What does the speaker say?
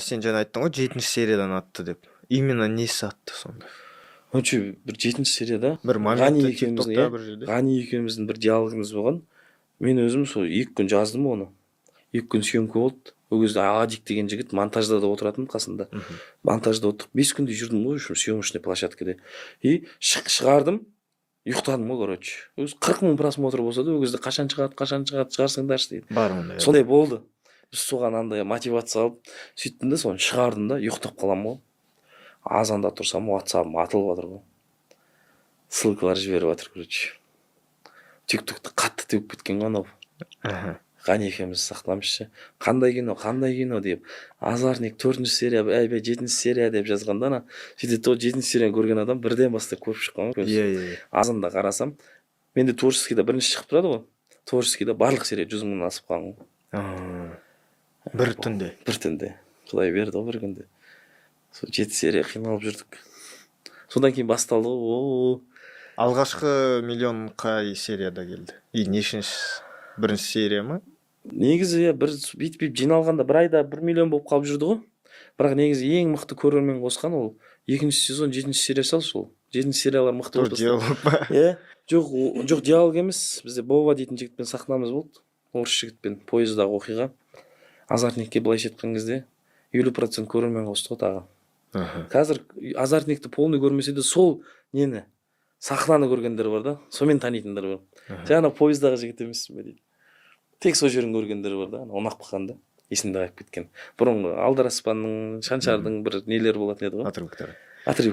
Сен жаңа айттың ғой, жетінші сериядан атты деп. Именно несі атты сонда? Короче, бір жетінші серияда бір Ғани моментте екеуміздің тиктокта иә бір жерде. Ғани екеуміздің бір диалогымыз болған. Мен өзім сол 2 күн жаздым оны, 2 күн съемка болды. Ол кезде Адик деген жігіт монтажда да отыратын қасында. Монтажда отырып 5 күндей жүрдім ғой, в общем, съемочный площадкада. И шығардым, ұйықтадым ғой. Короче, өзі 40 000 просмотр болса да, ол кезде «Қашан шығады, қашан шығады, шығарсаңдаршы» дейді. Бар ондай. Сондай болды. Біз соған андай мотивация алып сөйттім да, соны шығардым да, ұйықтап қаламын ғой. Азанда тұрсам, ватсабым атылып жатыр ғой, ссылкалар жіберіп жатыр. Короче, тик токты қатты теуіп кеткен ғой анау. Ғани екеуміз сахнамыз ше, «Қандай кино, қандай кино?» деп, «Озорник» төртінші серия, әйбай, жетінші серия деп жазған да. Ана сөйтеді, ол жетінші серияны көрген адам бірден бастап көріп шыққан ғой. иә иә Азанда қарасам, менде творческийда бірінші шығып тұрады ғой, творческийда барлық серия 100 мыңнан асып қалған ғой. Бір түнде? Бір түнде. Құдай берді ғой бір күнде. Сол жеті серия қиналып жүрдік, содан кейін басталды ғой, о. Алғашқы миллион қай серияда келді и нешінші? Бірінші серия ма? Негізі иә, бір бүйтіп бүйтіп жиналғанда бір айда 1 миллион болып қалып жүрді ғой. Бірақ негізі ең мықты көрермен қосқан ол екінші сезон жетінші серия. Сол жетінші сериялар мықты Тоже болып диалог па? Иә, жоқ, жоқ, диалог емес. Бізде Вова дейтін жігітпен сахнамыз болды, орыс жігітпен, пойыздағы оқиға. «Озорникке» былайша айтқан кезде 50% көрермен қосты ғой тағы. Қазір «Озорникті» полный көрмесе де, сол нені, сахнаны көргендер бар да, сонымен танитындар бар. «Жаңа пойыздағы жігіт емессің бе?» дейді. Тек сол жерін көргендер бар да, ана ұнап қалған да, есімде қалып кеткен. Бұрынғы «Алдараспанның», «Шаншардың» бір нелері болатын еді ғой. Отрывоктар. Отрывок.